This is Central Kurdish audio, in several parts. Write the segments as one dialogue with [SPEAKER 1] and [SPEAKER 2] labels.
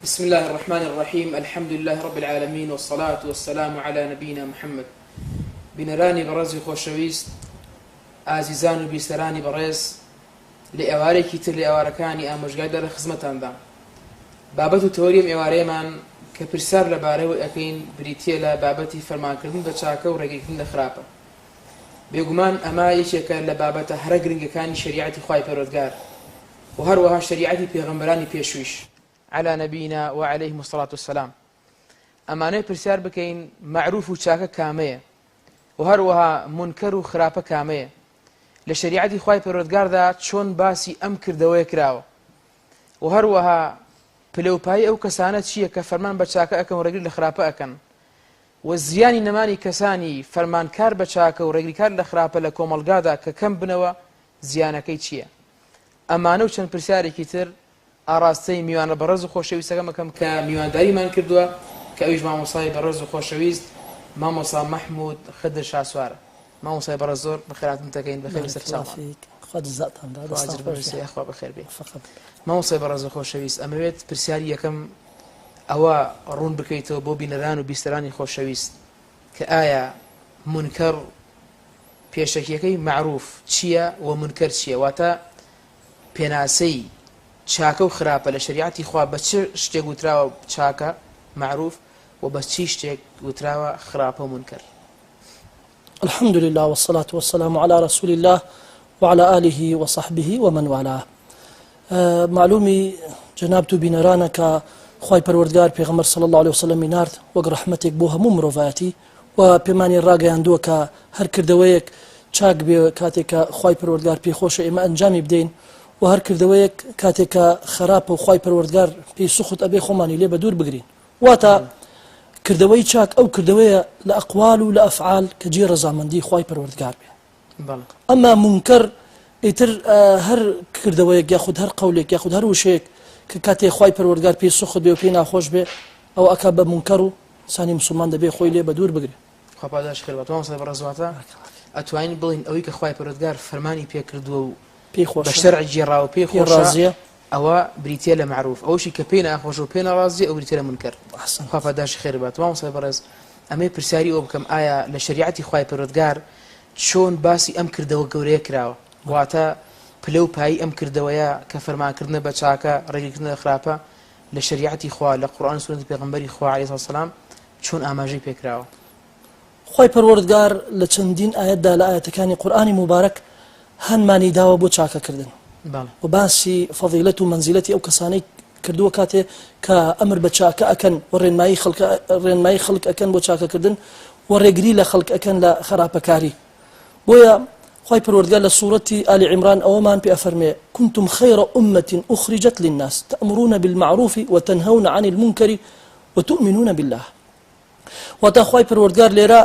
[SPEAKER 1] بسم اللە الرحمن الرحیم الحمد للە رب العالمین والصلاة والسلام علی نبینا محمد بینەرانی بەڕێزی خۆشەویست ئازیزان و بیسەرانی بەڕێز لە ئێوارێکی تر لە ئێوارەکانی ئامۆژگاریدا لە خزمەتاندام بابەت و تەوەری ئەم ئێوارەیەمان کە پرسیار لەبارەوەی ئەکەین بریتییە لە بابەتی فەرمانکردن بە چاکە و ڕێگریکردن لە خراپە بێگومان ئەمە یەکێکە لە بابەتە هەرە گرنگەکانی شەریعەتی خوای پەروەردگار و هەروەها شەریعەتی پێغەمبەرانی پێشویش، علی نبینا و علیهم الصلاة والسلام، ئەمانەوێ پرسیار بکەین مەعروف و چاکە کامەیە و هەروەها مونکەر و خراپە کامەیە؟ لە شەریعەتی خوای پەروەردگاردا چۆن باسی ئەم کردەوەیە کراوە؟ و هەروەها پلە و پایەی ئەو کەسانە چییە کە فەرمان بە چاکە ئەکەن و ڕێگری لە خراپە ئەکەن؟ و زیانی نەمانی کەسانی فەرمانکار بە چاکە و ڕێگریکار لە خراپە لە کۆمەڵگادا کە کەم بنەوە زیانەکەی چییە؟ ئەمانە و چەند پرسیارێکی تر ئاڕاستەی میوانە بەڕێز و خۆشەویستەکەم ئەکەم کە میوانداریمان کردووە کە ئەویش مامۆستای بەڕێز و خۆشەویست مامۆستا مەحمود خدر شاسوارە. مامۆستای بەڕێز زۆر بەخێرهاتنت دەکەین، بەخێر بێی سەر چاومان.
[SPEAKER 2] خوا جزاتان با،
[SPEAKER 1] خوا
[SPEAKER 2] دەستان
[SPEAKER 1] ئەجر
[SPEAKER 2] خۆش بێ.
[SPEAKER 1] ببەخشێ، یاخوا بەخێر بێی.
[SPEAKER 2] موفقت بێ.
[SPEAKER 1] مامۆستای بەڕێز و خۆشەویست ئەمەوێت پرسیاری یەکەم ئەوە ڕوون بکەیتەوە بۆ بینەران و بیستەرانی خۆشەویست کە ئایا مونکەر پێشەکیەکەی مەعروف چییە و مونکەر چییە؟ واتە پێناسەی چاکە و خراپە لە شەریعەتی خوا بە چ شتێک وتراوە چاکە، مەعروف، و بە چی شتێک وتراوە خراپە و مونکەر؟
[SPEAKER 2] الحمد لله والصلاة والسلام علی رسول الله وعلى آله وصحبه ومن والاه معلومی جەنابت و بینەرانە کە خوای پەروەردگار پێغەمبەر صلی الله علیه وسلم نارد وەک ڕەحمەتێک بۆ هەموو مرۆڤایەتی و پێمانی ڕاگەیاندووە کە هەر کردەوەیەک چاک بێ کاتێک کە خوای پەروەردگار پێی خۆشە ئێمە ئەنجامی بدەین و هەر کردەوەیەک کاتێک کە خراپە و خوای پەروەردگار پێی سوخت ئەبێ خۆمانی لێ بەدوور بگرین واتە کردەوەی چاک ئەو کردەوەیە لە ئەقوال و لە ئەفعال کە جێی ڕەزامەندی خوای پەروەردگار بێ ئەما مونکەر ئیتر هەر کردەوەیەک یاخود هەر قەولێک یاخود هەر وشەیەک کە کاتێ خوای پەروەردگار پێی سوخت بێ و پێی ناخۆش بێ ئەوە ئەکا بە مونکەر و ئینسانی موسڵمان دەبێ خۆی لێ بەدوور بگرێ.
[SPEAKER 1] خوا پاداشت خێر بات مامۆستای بەڕێز واتە ئەتوانین بڵێین ئەوەی کە خوای پەروەردگار فەرمانی پێکردووە و
[SPEAKER 2] پێی خۆشە
[SPEAKER 1] بە شەرع گێڕاوە پێی
[SPEAKER 2] پێی
[SPEAKER 1] خۆشە
[SPEAKER 2] ڕازیە
[SPEAKER 1] ئەوە بریتیە لە مەعروف ئەوەشی کە پێی ناخۆشە و پێی ناڕازیە ئەو بریتیە لە مونکەر
[SPEAKER 2] احسنت
[SPEAKER 1] خوا پاداشتی خێر بات مامۆستای بەڕێز ئەمەی پرسیاری ئەوە بکەم ئایا لە شەریعەتی خوای پەروەردگار چۆن باسی ئەم کردەوە گەورەیە کراوە واتە پلە و پایی ئەم کردەوەیە کە فەرمانکردنە بە چاکە ڕێگریکردنە لە خراپە لە شەریعەتی خوا لە قورئان و سوننەتی پێغەمبەری خوا علیه الصلوة والسلام چۆن ئاماژەی پێکراوە؟
[SPEAKER 2] خوای پەروەردگار لە چەندین ئایەتدا لە ئایەتەکانی قورئانی موبارەک هانمانی داوە بۆ چاکەکردن و باسی فەزیلەت و مەنزیلەتی ئەو کەسانەی کردووە کاتێ کە ئەمر بە چاکە ئەکەن و ڕێنمایی خەڵک ڕێنمایی خەڵک ئەکەن بۆ چاکەکردن و ڕێگری لە خەڵک ئەکەن لە خراپەکاری بۆیە خوای پەروەردگار لە سوڕەتی ئالی عیمران ئەوەمان پێ ئەفەرمێ کنتم خیر امة اخرجت للناس تأمرون بالمعروف وتنهون عن المنکر وتؤمنون بالله واتە خوای پەروەردگار لێرە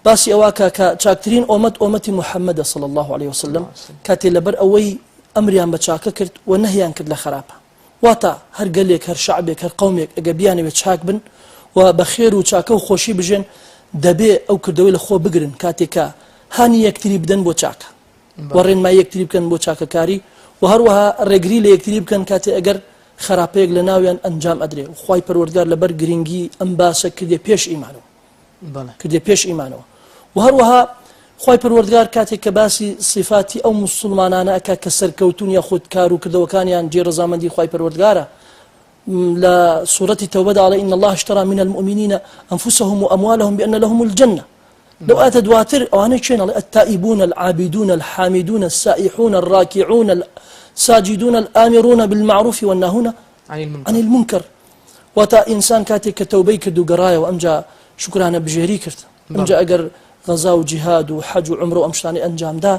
[SPEAKER 2] باسی ئەوە کە کە چاکترین ئۆمەت ئۆمەتی محەممەدە صلی الله عليه وسلم کاتێ لەبەر ئەوەی ئەمریان بە چاکە کرد و نەهیان کرد لە خراپە واتە هەر گەلێک هەر شەعبێک هەر قەومێک ئەگە بیانەوێت چاک بن و بە خێر و چاکە و خۆشی بژێن دەبێ ئەو کردەوەی لە خۆ بگرن کاتێک کە هانی یەکتری بدەن بۆ چاکە و ڕێنمایی یەکتری بکەن بۆ چاکەکاری و هەروەها ڕێگری لە یەکتری بکەن کاتێ ئەگەر خراپەیەک لە ناویان ئەنجام ئەدرێ و خوای پەروەردگار لەبەر گرنگی ئەم باسە کردێ پێش ئیمانەوە کردێ پێش ئیمانەوە و هەروەها خوای پەروەردگار کاتێک کە باسی صفاتی ئەو موسڵمانانە ئەکا کە سەرکەوتون یاخود کار و کردەوەکانیان جێ ڕەزامەندی خوای پەروەردگارە لە سورەتی تەوبەدا ئەڵێ إن الله اشترى من المؤمنین أنفسهم وأموالهم بأن لهم الجنة لەو ئایەتە دواتر ئەوانە کێن ئەڵێ التائبون العابدون الحامدون السائحون الراكعون الساجدون الآمرون بالمعروف والناهون عن المنكر واتە ئینسان کاتێک کە تەوبەی کرد و گەڕایەوە ئەمجا شوکرانە بژێری کرد ئەمجا ئەگەر غەزا و جیهاد و حەج و عومرە و ئەم شتانەی ئەنجامدا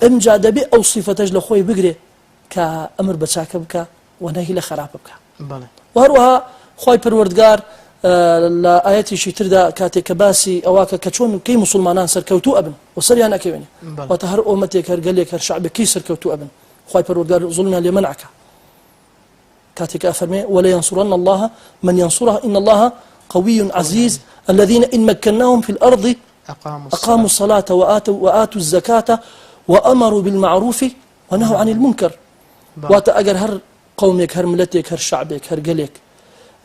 [SPEAKER 2] ئەمجا دەبێ ئەو سیفەتەش لە خۆی بگرێ کە ئەمر بە چاکە بکا و نەهی لە خەراپە بکا و هەروەها خوای پەروەردگار لە ئایەتێکی تردا کاتێک کە باسی ئەوە کە چۆن کەی موسڵمانان سەرکەوتوو ئەبن و سەریان ئەکەوێنێ واتە هەر ئۆمەتێک هەر گەلێک هەر شەعبێک کەی سەرکەوتوو ئەبن خوای پەروەردگار زوڵمیان لێ مەنع کا کاتێک ئەفەرمێ ولينصرن الله من ينصره إن الله قوي عزيز الذين إن مكناهم في الأرض أقاموا الصلاة وآتوا, وآتوا الزكاة وأمروا بالمعروف ونهوا عن المنكر واتە ئەگەر هەر قومێک هەر ملەتێک هەر شعبێک هەر گەلێک.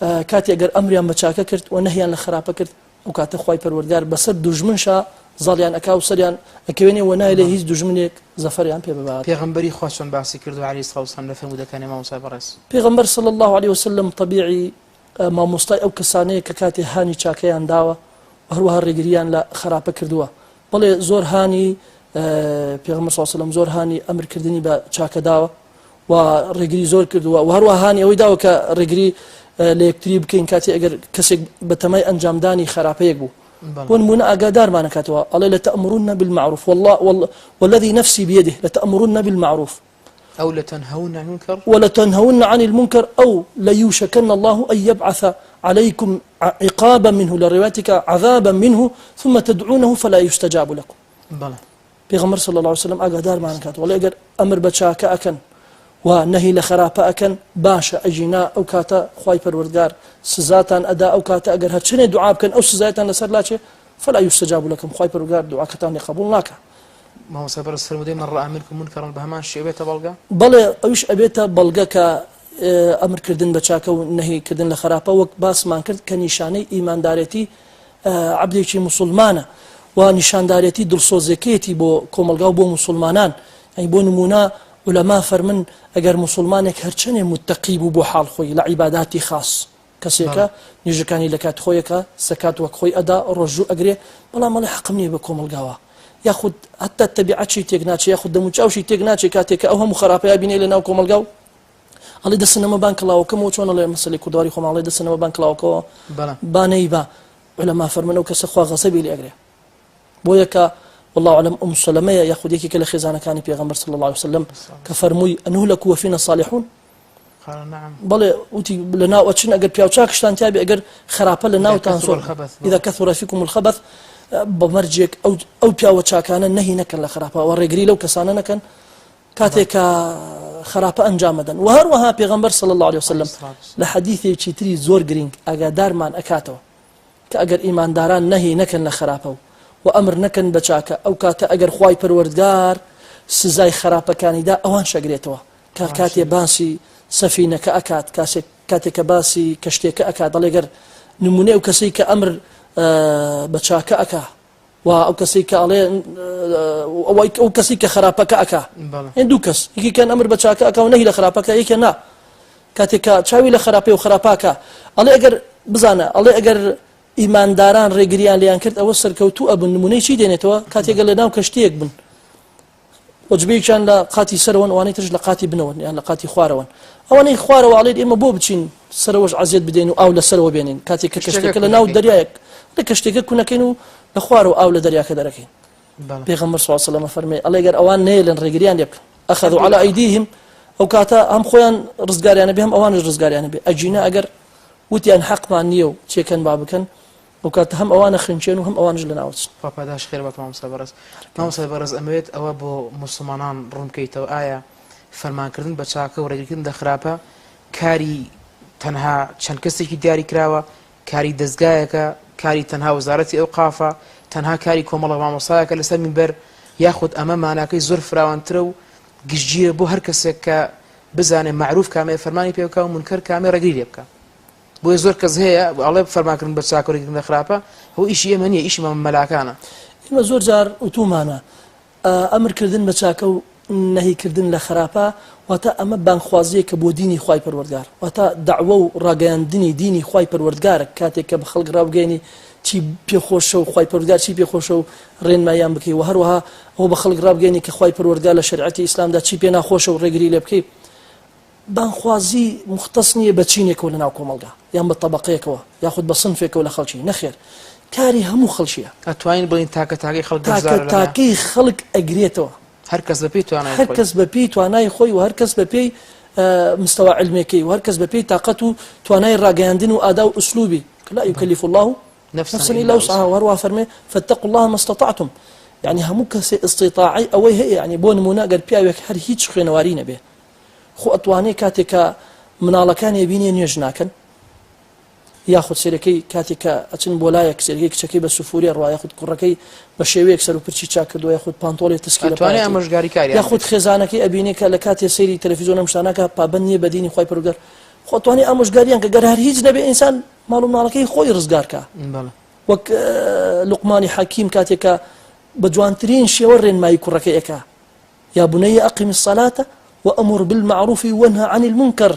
[SPEAKER 2] کاتێ ئەگەر ئەمریان بە چاکە کرد و نەهیان لە خراپە کرد ئەو کاتە خوای پەروەردگار بەسەر دوژمنشا زاڵیان ئەکا و سەریان ئەکەوێنێ و نایەلێ هیچ دوژمنێک زەفەریان پێ ببات.
[SPEAKER 1] پێغەمبەری خوا چۆن باسی کردووە علیە الصلوة والسلام لە فەرموودەکانی مامۆستای بەڕێز؟
[SPEAKER 2] پێغەمبەر صلی اللە علیە وسلم تەبیعی مامۆستای ئەو کەسانەیە کە کاتێ هانی چاکەیان داوە و هەروەها ڕێگرییان لە خراپە کردووە. بەڵێ زۆر هانی پێغەمبەر صلی اللە علیە وسلم زۆر هانی ئەمرکردنی بە چاکە داوە و ڕێگری زۆر کردووە و هەروەها هانی ئەوەی داوە کە ڕێگری لە یەکتری بکەین کاتێ ئەگەر کەسێک بەتەمای ئەنجامدانی خراپەیەک بوو. بۆ نموونە ئاگادارمان ئەکاتەوە ئەڵێ لتأمرن بالمعروف والله والذي نفسي بيده لتأمرن بالمعروف
[SPEAKER 1] أو لتنهون عن المنكر
[SPEAKER 2] ولتنهون عن المنكر أو ليوشكن الله أن يبعث عليكم عقابا منه لە عذابا منه ثم تدعونه فلا يستجاب لكم.
[SPEAKER 1] بەڵێ.
[SPEAKER 2] پێغەمبەر صلی اللە علیە وسلم ئاگادارمان ئەکات وەڵێ ئەگەر ئەمر بە چاکە ئەکەن و نەهی لە خراپە ئەکەن باشە ئەگینا ئەو کاتە خوای پەروەردگار سزاتان ئەدا ئەو کاتە ئەگەر هەرچەنێ دوعا بکەن ئەو سزایتان لەسەر لاچێ فلا یستجاب لکم خوای پەروەردگار دوعاکەتان لێ قبوڵ ناکا.
[SPEAKER 1] مامۆستا بەڕێز فەرموودەی من رآ منکم منکرا بە هەمان شێوە ئەبێتە بەڵگە؟
[SPEAKER 2] بەڵێ ئەویش ئەبێتە بەڵگە کە ئەمر کردن بە چاکە و نەهی کردن لە خراپە وەک باسمان کرد کە نیشانەی ئیماندارێتی عەبدێکی موسوڵمانە و نیشاندارێتی دڵسۆزێکەیەتی بۆ کۆمەڵگا و بۆ موسوڵمانان یانی بۆ نموونە عولەما فەرمن ئەگەر موسوڵمانێک هەرچەنێ متەقی بوو بۆ حاڵ خۆی لە عیباداتی خاص کەسێکە نوێژەکانی لە کات خۆیەکە زەکات وەک خۆی ئەدا ڕۆژوو ئەگرێ بەڵام ئەڵێ حەقم نییە بە کۆمەڵگاوە یاخود هەتا تەبیعەتشی تێک ناچێ یاخود دەموچاوشی تێک ناچێ کاتێک کە ئەو هەموو خراپەیە بینێ لە ناو کۆمەڵگا و ئەڵێ دەسنەمە بان کڵاوەکەمەوە چۆن ئەڵێ مەسەلەی کوردەواری خۆمان ئەڵێ دەسنەمە بان کڵاوەکەوە با نەیبا عولەما فەرموون ئەو کەسە خوا غەزەبی لێ ئەگرێ بۆیە کە والله اعلم ام سلمەیە یاخود یەکێکە لە خێزانەکانی پێغەمبەر صلی الله علیه وسلم کە فەرمووی انهلك وفينا الصالحون بەڵێ وتی لە ناو ئەچن ئەگەر پیاوچاکشتان تیابێ ئەگەر خراپە لە ناوتان زۆر اذا كثر فيكم الخبث بە مەرجێک ئەو پیاوە چاکانە نەهی نەکەن لە خراپە و ڕێگری لەو کەسانە نەکەن کاتێک کە خراپە ئەنجام ئەدەن وە هەروەها پێغەمبەر صلی اللە علیە وسلم لە حەدیثێکی تری زۆر گرینگ ئاگادارمان ئەکاتەوە کە ئەگەر ئیمانداران نەهی نەکەن لە خراپە و و ئەمر نەکەن بە چاکە ئەو کاتە ئەگەر خوای پەروەردگار سزای خراپەکانی دا ئەوان شەگرێتەوە کە کاتێ باسی سەفینەکە ئەکات کاسێک کاتێک کە باسی کەشتێکە ئەکات دەڵێ گەر نمونەی ئەو کەسەی کە ئەمر بە چاکە ئەکا و ئەو کەسەی کە ئەڵێ ئەوەی ئەو کەسی کە خراپەکە ئەکا هێن دوو کەس یەکێکیان ئەمر بە چاکە ئەکا و نەهی لە خراپەکە یەکێ نا کاتێک کە چاوی لە خراپەی و خراپاکە ئەڵێ ئەگەر بزانە ئەڵێ ئەگەر ئیمانداران ڕێگریان لیان کرد ئەوە سەرکەوتوو ئەبن نمونەی چی دێنێتەوە کاتێک لە ناو کەشتیەک بن وەجبەیەکیان لە قاتی سەرەوەن ئەوانەی ترش لە قاتی بنەوەن یان لە قاتی خوارەوەن ئەوانەی خوارەوە ئەڵێن ئێمە بۆ بچین سەرەوەش عەزێت بدەین و ئاو لە سەرەوە بێنین کاتێک کە کەشتێکە لە ناو دەریایەک لە کەشتێکە کونەکەین و لە خوارەوە ئاو لە دەریاکە دەرەکەین پێغەمبەر صلی الله علیه وسلم فەرمی ئەڵێ گەر ئەوان نەیەلن ڕێگریان لێ بکەن ئەخذوا على أيديهم ئەو کاتە هەم خۆیان ڕزگاریانە بێ هەم ئەوانش ڕزگاریانە بێ ئەگینا ئەگەر وتیان حەقمان نییە و چێکەن با بکەن ئەو کاتە هەم ئەوان ئەخنکێن و هەم ئەوانش لەناوەچن.
[SPEAKER 1] خوا پاداشت خێر بات مامۆستا بەڕێز. مامۆستای بەڕێز ئەمەوێت ئەوە بۆ موسڵمانان ڕوون بکەیتەوە ئایا فەرمانکردن بە چاکە و ڕێگریکردن لە خراپە کاری تەنها چەند کەسێکی دیاری کراوە کاری دەزگایەکە کاری تەنها وەزارەتی ئەوقافە تەنها کاری کۆمەڵە مامۆستایەکە لەسەر مینبەر یاخود ئەمە ماناکەی زۆر فراوانترە و گشتگیرە بۆ هەر کەسێک کە بزانێ مەعروف کامەیە فەرمانی پێ بکا و مونکەر کامەیە ڕێگری لێ بکا. بۆیە زۆر کەس هەیە ئەڵێ فەرمانکردن بە چاکە و ڕێگریکردن لە خراپە ئەوە ئیشی ئێمە نییە ئیشی مەلاکانە.
[SPEAKER 2] ئێمە زۆر جار وتوومانە ئەمر کردن بە چاکە و نەهی کردن لە خراپە واتە ئەمە بانگخوازییەکە بۆ دینی خوای پەروەردگار واتە دەعوە و ڕاگەیاندنی دینی خوای پەروەردگارە کاتێک کە بە خەڵک ڕابگەیەنی چی پێ خۆشە و خوای پەروەردگار چی پێ خۆشە و ڕێنماییان بکەی و هەروەها ئەوە بە خەڵک ڕابگەیەنی کە خوای پەروەردگار لە شەریعەتی ئیسلامدا چی پێ ناخۆشە و ڕێگری لێ بکەی بانگخوازی موختەس نییە بە چینێکەوە لەناو کۆمەڵگا یان بە تەبەقەیەکەوە یاخود بە سنفێکەوە لە خەڵکی، نەخێر کاری هەموو خەڵکییە.
[SPEAKER 1] ئەتوانین بڵێین تاکە تاکەی خەڵک بەشدارە
[SPEAKER 2] تاکە
[SPEAKER 1] لەمەیا؟
[SPEAKER 2] تاکەی خەڵک ئەگرێتەوە.
[SPEAKER 1] هەر کەس بە پێی توانای
[SPEAKER 2] هەر
[SPEAKER 1] خۆی.
[SPEAKER 2] کەس بە پێی توانای خۆی و هەر کەس بە پێی مستەوا عیلمیەکەی و هەر کەس بە پێی تاقەت و توانای ڕاگەیاندن و ئادا و ئوسلوبی، لا یکلف اللە
[SPEAKER 1] نفسا
[SPEAKER 2] نفسا
[SPEAKER 1] الا
[SPEAKER 2] الا وسعها
[SPEAKER 1] وسعها.
[SPEAKER 2] و هەروەها فەرمێ فاتقوا اللە ما استطعتم یعنی هەموو کەسێ ئیستیتاعەی ئەوەی هەیە یعنی بۆ نموونە ئەگەر پیاوێک هەر هیچ خوێنەواری نەبێ خۆ ئەتوانێ کاتێک کە مناڵەکانی ئەبینێ نوێژ ناکەن یاخود سێرەکەی کاتێک کە ئەچن بۆ لایەک سێرەکەی کچەکەی بە سفوری ڕوا یاخود کوڕەکەی بە شێوەیەک سەر و پرچی چاک کردووە یاخود پانتۆڵی تسکی لە
[SPEAKER 1] ئەتوانێ
[SPEAKER 2] پایەتی
[SPEAKER 1] ئامۆژگاری کاریان
[SPEAKER 2] یاخود
[SPEAKER 1] بێت.
[SPEAKER 2] خێزانەکەی ئەبینێ کە لە کاتێ سەیری تەلەفیزیۆن ئەم شتانە کە پابەند نییە بە دینی خوای پەروەردگار. خۆ توانی ئامۆژگاریان کە گەر هەر هیچ نەبێ ئینسان ماڵ و مناڵەکەی خۆی ڕزگار کا. وەک لوقمانی حەکیم کاتێک کە بە جوانترین شێوە ڕێنمایی کوڕەکەی ئەکا، یا بني أقم الصلاة وأمر بالمعروف وانه عن المنكر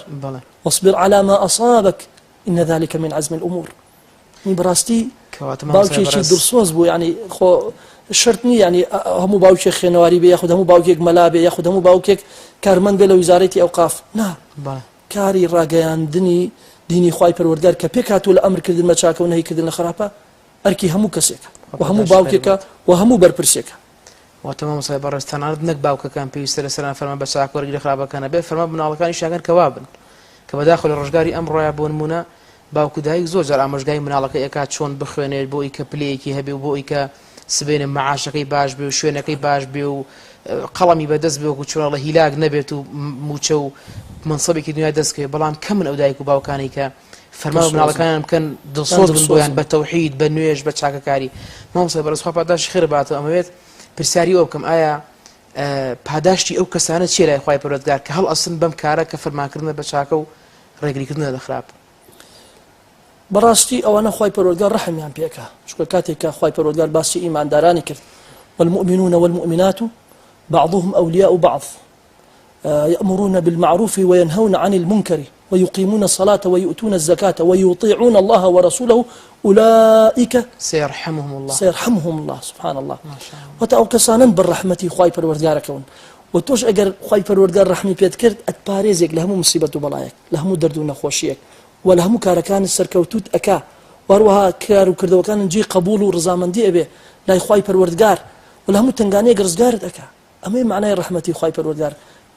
[SPEAKER 2] واصبر على ما أصابك إن ذلك من عزم الأمور. یعنی بەڕاستی باوکێکی دڵسۆز بوو یعنی خۆ شرط نییە یعنی هەموو باوکێک خوێنەواری بێ یاخود هەموو باوکێک مەلا بێ یاخود هەموو باوکێک کارمەند بێ لە ویزارەتی ئەوقاف نا کاری ڕاگەیاندنی دینی خوای پەروەردگار کە پێکهاتووە لە ئەمرکردن بە چاکە و نەهیکردن لە خراپە ئەرکی هەموو کەسێکە و هەموو باوکێکە و هەموو بەرپرسێکە.
[SPEAKER 1] واتە مامۆستای بەڕێز تەنانەت نەک باوکەکان پێویستە لەسەران فەرمان بە چاکە و ڕێگری لە خراپەکان نەبێت فەرمان بە مناڵەکانیشیان کەن کە وابن کە بەداخەوە لە ڕۆژگاری ئەمڕۆیا بۆ نموونە باوک و دایک زۆر جار ئامۆژگاری مناڵەکەی ئەکات چۆن بخوێنێت بۆ ئەوی کە پلەیەکی هەبێ و بۆ ئەوی کە سبەینێ مەعاشەکەی باش بێ و شوێنەکەی باش بێ و قەڵەمی بەدەست بێ وەکو چۆن ئەڵێ هیلاک نەبێت و موچە و مەنسەبێکی دنیا دەست کەوێ بەڵام کەمن ئەو دایک و باوکانەی کە فەرمان بە مناڵەکانیان بکەن دڵسۆز بن بۆیان بە تەوحید بە نوێژ بە چاکەکاری. مامۆستای بەڕێز خوا پاداشتی خێر باتەوە ئەمەوێت پرسیاری ئەوە بکەم ئایا پاداشتی ئەو کەسانە چییە لای خوای پەروەردگار کە هەڵئەستن بەم کارە کە فەرمانکردنە بە چاکە و ڕێگریکردنە لە خراپ؟
[SPEAKER 2] بەڕاستی ئەوانە خوای پەروەردگار ڕەحمیان پێکا چونکە کاتێک کە خوای پەروەردگار باسی ئیماندارانی کرد والمؤمنون والمؤمنات بعضهم أولياء بعض يأمرون بالمعروف وينهون عن المنكر ويقيمون الصلاة ويؤتون الزكاة ويطيعون الله ورسوله أولئك
[SPEAKER 1] سيرحمهم الله
[SPEAKER 2] سيرحمهم الله سبحان الله وتا ئەو کەسانن بە ڕەحمەتی خوای پەروەردگارەکەون و تۆش ئەگەر خوای پەروەردگار ڕەحمی پێت کرد ئەتپارێزێک لە هەموو مصیبەت و بەڵایەک لە هەموو دەرد و نەخۆشیەک و لە هەموو کارەکانت سەرکەوتووت ئەکا و هەروەها کار و کردەوەکانت جێی قەبوڵ و ڕەزامەندی ئەبێ لای خوای پەروەردگار و لە هەموو تەنگانەیەک ڕزگارت ئەکا ئەمەیە مەعنای ڕەحمەتی خوای پەروەردگار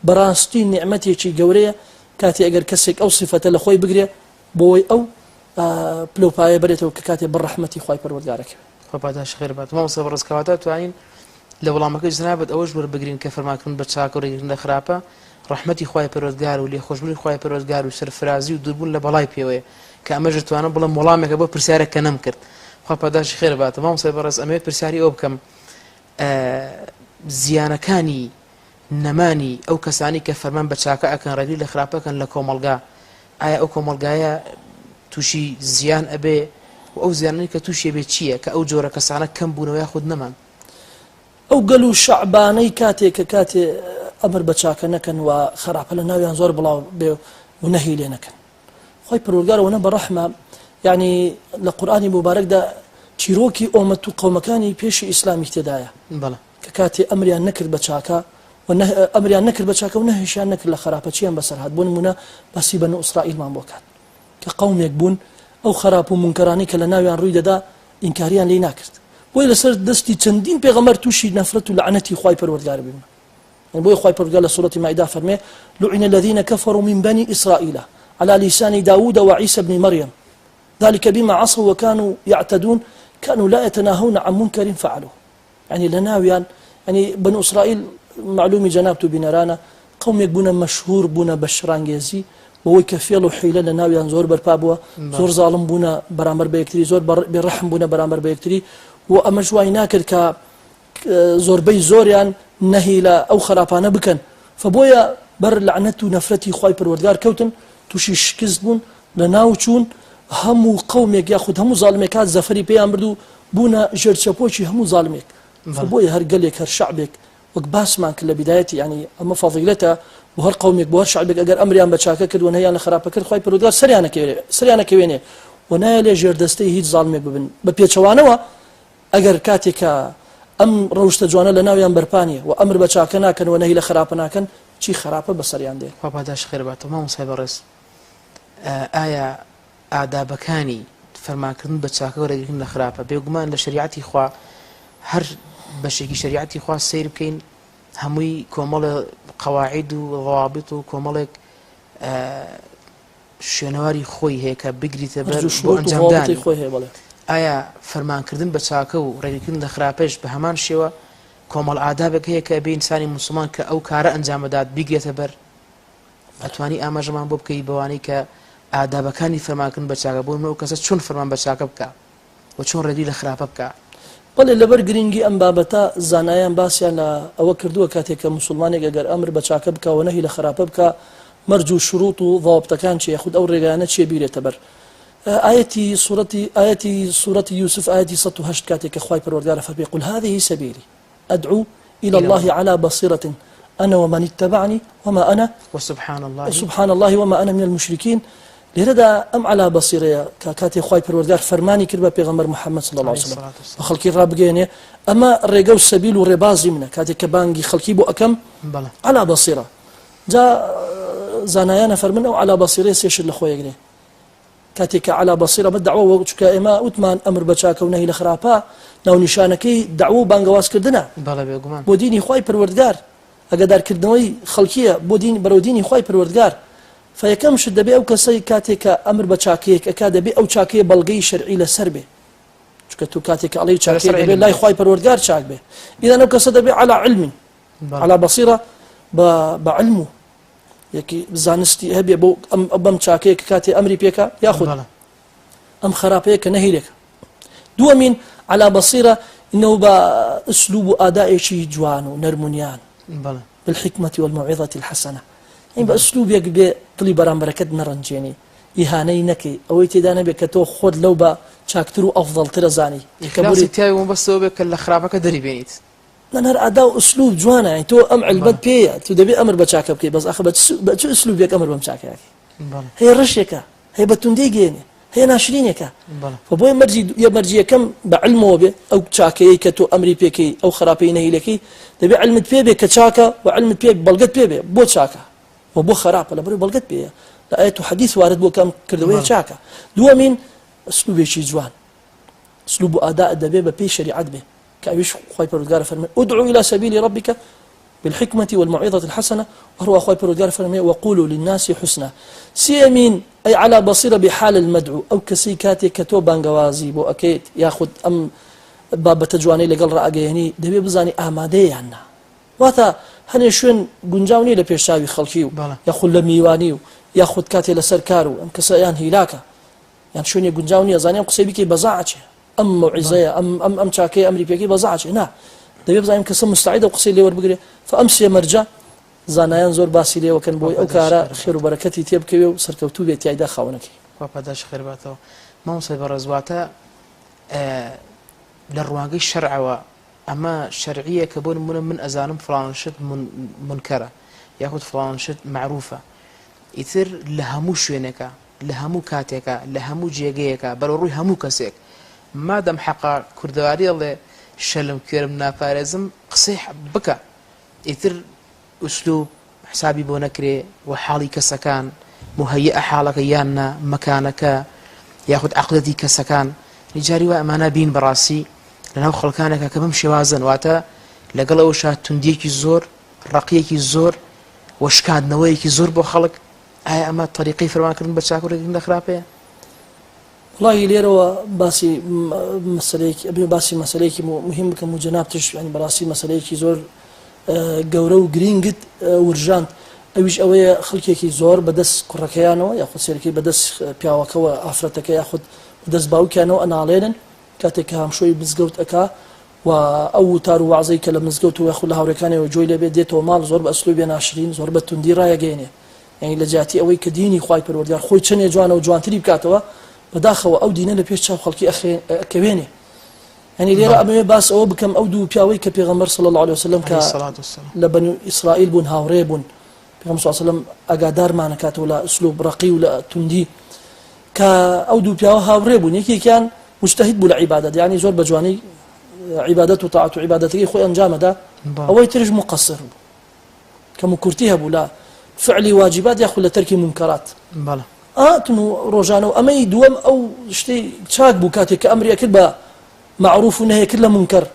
[SPEAKER 2] بەڕاستی نیعمەتێکی گەورەیە کاتێ ئەگەر کەسێک ئەو سیفەتە لە خۆی بگرێ بۆی ئەو پلە و پایە بەرێتەوە کە کاتێ بەر ڕەحمەتی خوای پەروەردگار ئەکەوێ.
[SPEAKER 1] خوا پاداشتی خێر بات مامۆستا بەڕێز کەواتە توانین لە وەڵامەکەی جەنابت ئەوەش وەربگرین کە فەرمانکردن بە چاکە و ڕێگرتن لە خراپە ڕەحمەتی خوای پەروەردگار و لێخۆشبوونی خوای پەروەردگار و سەرفرازی و دووربوون لە بەڵای پێوەیە کە ئەمەش دەتوانم بڵێم وەڵامێکە بۆ پرسیارێک کە نەمکرد خوا پاداشتی خێر بات مامۆستای بەڕێز ئەمەوێت پرسیاری ئەوە بکەم زیانەکانی نەمانی ئەو کەسانی کە فەرمان بە چاکە ئەکەن ڕێگری لە خراپەکەن لە کۆمەڵگا ئایا ئەو کۆمەڵگایە تووشی زیان ئەبێ و ئەو زیانەی کە تووشی بێ چییە کە ئەو جۆرە کەسانە کەم بوونەوە یاخود نەمان؟
[SPEAKER 2] ئەو گەل و شەعبانەی کاتێ کە کاتێ ئەمر بە چاکە نەکەن و خەراپە لە ناویان زۆر بڵاو بێ و نەهی لێ نەکەن خوای پەروەردگار ئەوەنە بە ڕەحمە یعنی لە قورئانی موبارەکدا چیرۆکی ئۆمەت و قەومەکانی پێشی ئیسلامی تێدایە
[SPEAKER 1] بەڵێ
[SPEAKER 2] کە کاتێ ئەمریان نەکرد بە چاکە و ئەمریان نەکرد بە چاکە و نەهیشیان نەکرد لە خراپە چیان بەسەر هات بۆ نمونە باسی بەنو ئیسرائیلمان بۆ کات کە قەومێک بوون ئەو خراپ و مونکەرانەی کە لە ناویان ڕووی دەدا ئینکاریان لێی ناکرد بۆیە لەسەر دەستی چەندین پێغەمبەر تووشی نەفرەت و لەعنەتی خوای پەروەردگار بوون. بۆیە خوای پەروەردگار لە سورەتی مائیدە فەرمێ لعن الذين كفروا من بني إسرائيل على لسان داود وعيسى بن مريم ذلك بما عصوا وكانوا يعتدون كانوا لا يتناهون عن منكر فعلوه يعني لە ناویان یعنی بنو ئیسرائیل معلومی جەنابت و بینەرانە قومێک بوونە مەشهور بوونە بە شڕانگێزی بەوەی کە فێڵ و حیلە لە ناویان زۆر بەرپا بووە زۆر زاڵم بوونە بەرامبەر بە یەکتری زۆر بێڕەحم بوونە بەرامبەر بە یەکتری و ئەمەش وای ناکرد کە زۆربەی زۆریان نەهی لە ئەو خراپانە بکەن فە بۆیە بەر لەعنەت و نەفرەتی خوای پەروەردگار کەوتن توشی شکست بوون لەناو چوون هەموو قەومێک یاخود هەموو زاڵمێک هات زەفەری پێیان برد و بوونە ژێر چەپۆکی هەموو زاڵمێک فە بۆیە هەر گەلێک هەر شەعبێک وەک باسمان کرد لە بیدایەتی یانی ئەمە فەزیلەتە بۆ هەر قەومێک بۆ هەر شەعبێک ئەگەر ئەمریان بە چاکە کرد و نەهیان لە خراپە کرد خوای پەروەردگار سەریان نەکەوێنێ سەریان نەکەوێنێ و نایەلێ ژێردەستەی هیچ زاڵمێک ببن بە پێچەوانەوە ئەگەر کاتێک کە ئەم ڕەوشتە جوانە لە ناویان بەرپا نییە و ئەمر بە چاکە ناکەن و نەهی لە خراپە ناکەن چی خراپە بەسەریان دێ.
[SPEAKER 1] خوا پاداشت خێر باتەوە مامۆستای بەڕێز ئایا ئادابەکانی فەرمانکردن بە چاکە و ڕێگرتن لە خراپە بێگومان لە شەریعەتی خوا هەر بەشێکی شەریعەتی خوا سەیر بکەین هەمووی کۆمەڵێ قەواعید و ضوابط و کۆمەڵێک شوێنەواری خۆی هەیە کە بگریتە بەر بۆ ئەنجامدانی
[SPEAKER 2] خۆی هەیە بەڵێ.
[SPEAKER 1] ئایا فەرمانکردن بە چاکە و ڕێگریکردن لە خراپەش بە هەمان شێوە کۆمەڵ ئادابێک هەیە کە ئەبێ ئینسانی موسڵمان کە ئەو کارە ئەنجام بدات بیگرێتە بەر؟ ئەتوانی ئاماژەمان بۆ بکەی بەوانەی کە ئادابەکانی فەرمانکردن بە چاکە بۆ نمونە ئەو کەسە چۆن فەرمان بە چاکە بکا و چۆن ڕێگری لە خراپە بکا؟
[SPEAKER 2] بەڵێ لەبەر گرنگی ئەم بابەتە زانایان باسیان لە ئەوە کردووە کاتێک کە موسڵمانێک ئەگەر ئەمر بە چاکە بکا و نەهی لە خراپە بکا مەرج و شروط و ضوابطەکان چیە یاخود ئەو ڕێگایانە چیە بیرێتە بەر ئایەتی سورەتی ئایەتی سورەتی یوسف ئایەتی 108 کاتێک کە خوای پەروەردگار فەرمی قل هذه سبیلی ادعو الى الله على بصيرة انا ومن اتبعني وما انا
[SPEAKER 1] وسبحان الله
[SPEAKER 2] سبحان الله وما انا من المشركين لێرەدا ئەم علا بەسیرەیە کە کاتێ خوای پەروەردگار فەرمانی کرد بە پێغەمبەر محەممەد صلی الله علیه وسلم بە خەڵکی ڕابگەیەنێ ئەمە ڕێگە و سەبیل و ڕێبازی منە کاتێک کە بانگی خەڵکی بۆ ئەکەم علا بەسیرە جا زانایان ئەفەرمن ئەو عەلا بەسیرەیە سێ شت لە خۆی ئەگرێ کاتێک کە عەلا بەسیرە بە دەعوە وەک چونکە ئێمە وتمان ئەمر بە چاکە و نەهی لە خراپە ناونیشانەکەی دەعوە و بانگەوازکردنە
[SPEAKER 1] بەڵێ بێگومان
[SPEAKER 2] بۆ دینی خوای پەروەردگار ئەگەدارکردنەوەی خەڵکیە بۆ دین بەرەو دینی خوای پەروەردگار فیەکەم شت دەبێ ئەو کەسەی کاتێک کە ئەمر بە چاکەیەک ئەکا دەبێ ئەو چاکەیە بەڵگەی شەرعی لەسەر بێ چونکە تۆ کاتێک کە ئەڵێی چاکەیە دەبێ لای خوای پەروەردگار چاک بێ ئیدەن ئەو کەسە دەبێ عەلا علم علی بصیرە بە بە علم و یەکی زانستی هەبێ بۆ ئەم بەم چاکەیە کە کاتێ ئەمری پێکە یاخود ئەم خراپەیە کە نەهی لێکە دووەمین علی بصیرە ئینەوە بە ئسلوب و ئادائێکی جوان و نەرمونیان بالحکمة والموعظة الحسنة یعنی بە ئسلوبێک بێ دڵی بەرامبەرەکەت نەڕەنجێنی ئیهانەی نەکەی ئەوەی تێدا نەبێ کە تۆ خۆت لەو بە چاکتر و ئەفضەڵترە زانی
[SPEAKER 1] کە بوری تای مەبەستەوە بێ کە لە خراپەکە دەری بێنیت
[SPEAKER 2] من هەر ئادا و ئسلوب جوانە یانی تۆ ئەم علمەت پێیە تو دەبێ ئەمر بە چاکە بکەی بەس ئەخە بە چ ئسلوبێک ئەمر بەم چاکەیە هەیە ڕەشێکە هەیە بە توندی گەێنێ هەیە ناشرینێکە و بۆیە مەرجی یە مەرجی یەکەم بە علمەوە بێ ئەو چاکەیە کە تۆ ئەمری پێکەی ئەو خراپەی نەهیلەکەی دەبێ علمت پێ بێ کە چاکە و علمت پێ بەڵگەت پێ بێ بۆ چاکە و بۆ خراپە لە بەرەوەی بەڵگەت پێیە لە ئاەت و حەدیث وارد بۆ کەم کردەوەی چاکە دووەمین ئسلوبێکی جوان ئسلوب و ئادا دەبێ بە پێی شەریعەت بێ کە ئەویش خوای پەروەردگار فەرمی ادع الى سبيل ربك بالحكمة والموعظة الحسنة وهو خوای پەروەردگار فەرمی وقولوا للناس حسنا سێمین ئەی على بصيرة بحال المدعو ئەو کەسەی کاتێک کە تۆ بانگەوازی بۆ ئەکەیت یاخود ئەم بابەتە جوانەی لەگەڵ ڕائەگەیەنی دەبێ بزانی ئامادەیە یان نا واتە هەنێ شوێن گونجاو نییە لە پێش چاوی خەڵکی و یاخود لە میوانی و یاخود کاتێ لەسەر کار و ئەم کەسە یان هیلاکە یان شوێنێ گونجاو نییە زانیم قسەی بکەی بەزا ئەچێ ئەم مەوعیزەیە ئەم ئەم ئەم چاکەیە ئەمری پێکەی بەزا ئەچێ نا دەبێ بزانین کەسە مستعیدە و قسەی لێ وەربگرێ فە ئەم سێ مەرجە زانایان زۆر باسی لێوەکەن بۆی ئەو کارە خێر و بەرەکەتی تێ بکەوێ و سەرکەوتوو بێت تیایدا خاوەنەکەی.
[SPEAKER 1] خوا پاداشت خێر باتەوە مامۆستای بەڕێز واتە لە ڕوانگەی شەرعەوە ئەمە شەرعیە کە بۆ نمونە من ئەزانم فڵان شت منکەرە یاخود فڵان شت مەعروفە ئیتر لە هەموو شوێنێکە لە هەموو کاتێکا، لە هەموو جێگەیەکا، بەرەو ڕووی هەموو کەسێک. مادەم حەقە، کوردەواری ئەڵێ، شەلم کوێرم ناپارێزم، قسەی بکە. ئیتر ئوسلوب حسابی بۆ نەکرێ و حاڵی کەسەکان، موهەیەئە حاڵەکە یان نا، مەکانەکە، یاخود عەقڵیەتی کەسەکان. یانی جاری وایە ئەمانە بین بەڕاستی لەناو خەڵکانێکا کە بەم شێوازەن، واتە لەگەڵ ئەوەشا توندییەکی زۆر، ڕەقییەکی زۆر و شکاندنەوەیەکی زۆر بۆ خەڵک، ئایا ئەمە تەریقەی فەرمانکردن بە چاکە و ڕێگرتن لە خراپەیە؟
[SPEAKER 2] وەڵاهی لێرەوە باسی مەسەلەیەکی ئەبێ باسی مەسەلەیەکی مهم بکەم و جەنابتش یانی بەڕاستی مەسەلەیەکی زۆر گەورە و گرینگت ورژاند ئەویش ئەوەیە خەڵکێکی زۆر بەدەست کوڕەکەیانەوە یاخود سێرەکەی بەدەست پیاوەکەوە ئافرەتەکە یاخود بەدەست باوکیانەوە ئەناڵێنن کاتێک کە هامشۆی مزگەوت ئەکا و ئەو وتار و وەعزەی کە لە مزگەوت و یاخود لە هاوڕێکانیەوە گوێی لێ بێت دێتەوە ماڵ زۆر بە ئەسلوبێ ناشرین زۆر بە توندی ڕایەگەیەنێ یانی لە جیاتی ئەوەی کە دینی خوای پەروەردگار خۆی چەنێ جوانە و جوانتری بکاتەوە بەداخەوە ئەو دینە لە پێش چاو خەڵکی ئەکەوێنێ یعنی لێرە ئەمەوێ باس ئەوە بکەم ئەو دوو پیاوەی کە پێغەمبەر صلی الله علیه وسلم کە لە بەنو ئیسرائیل بوون هاوڕێ بوون پێغەمبەر صلی الله علیه وسلم ئاگادارمان ئەکاتەوە لە ئسلوب ڕەقی و لە توندی کە ئەو دوو پیاوە هاوڕێ بوون یەکێکیان مجتهد بوو لە عیبادەت یعنی زۆر بە جوانی عیبادەت و تاعەت و عیبادەتەکەی خۆی ئەنجامەدا ئەوەی ترش مقصر بوو کەم و کورتی هەبوو لە فعلی واجبات یاخود لە تەرکی مونکەرات هاتن و ڕۆژانە و ئەمەی دووەم ئەو شتەی چاک بوو کاتێک کە ئەمری ئەکرد بە مەعروف و نەهی کرد لە مونکەر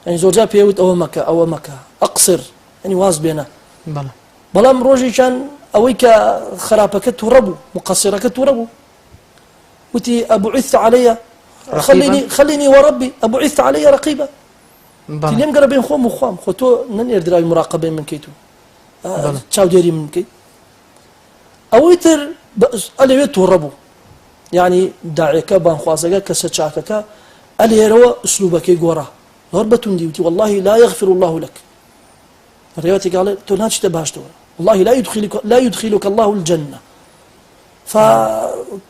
[SPEAKER 2] یعنی زۆرجار پێی وت ئەوە مەکە ئەوە مەکە ئەقصر یعنی واز بێنە بەڵام ڕۆژێکیان ئەوەی کە خراپەکە تووڕە بوو مقصرەکە تووڕە بوو وتی أبعثت علي خليني خليني وربي أبعثت علي رقيبا تی لێم گەڕە بین خۆم و خوام خۆ تۆ نەنێردراوی مراقبەی من کەیت و چاودێری من بکەیت ئەوەی تر ئەلەوێت تووڕە بوو یعنی داعێکە بانخوازەکە کەسە چاکەکە ئەلێرەوە ئوسلوبەکەی گۆڕا زۆر بەتوندی وتی والله لا يغفر الله لك ڕێوەتێک ئەڵێ تۆ ناچیتە باشتەوە. والله لا يدخلك لا يدخلك الله الجنة. فا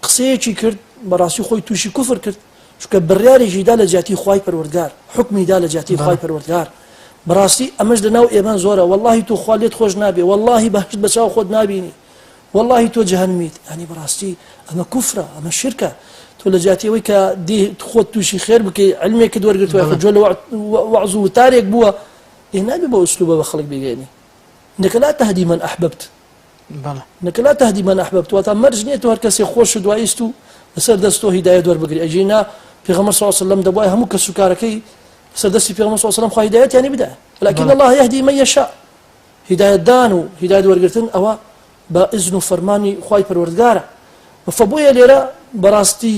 [SPEAKER 2] قسەیەکی کرد بەڕاستی خۆی تووشی کوفر کرد چونکە بڕیارێکی دا لە جیاتی خوای پەروەردگار حوکمی دا لە جیاتی خوای پەروەردگار بەڕاستی ئەمەش لە ناو ئێمە زۆرە واللهی تۆ خوا لێت خۆش نابێ واللهی بەهشت بە چاو خۆت نابینی واللهی تۆ جەهەنمیت یانی بەڕاستی ئەمە کوفرە ئەمە شرکە تۆ لە جیاتی ئەوەی کە دی خۆت تووشی خێر بکەی علمێکت وەرگرتووە خۆ جۆ لە وەعز و وتارێک بووە ئێ نابێ بە ئوسلوبە بە خەڵک بگەێنی انك لا تهدي من احببت
[SPEAKER 1] بەڵێ.
[SPEAKER 2] انک لا تهدی من احببت واتا مەرج نیە تۆ هەر کەسێ خۆشت وایست و لەسەر دەست تۆ هیدایەت وەربگری ئەگینا پێغەمبەر صلی اللە علیه وسلم دەبوایە هەموو کەس و کارەکەی لەسەر دەستی پێغەمبەر صلی اللە علیه وسلم خوا هیدایەتیانی بدایە ولكن
[SPEAKER 1] بەڵێ.
[SPEAKER 2] الله يهدي من يشاء هیدایەتدان و هیدایەت وەرگرتن ئەوە بە ئیزن و فەرمانی خوای پەروەردگارە فبۆیە لێرە بەڕاستی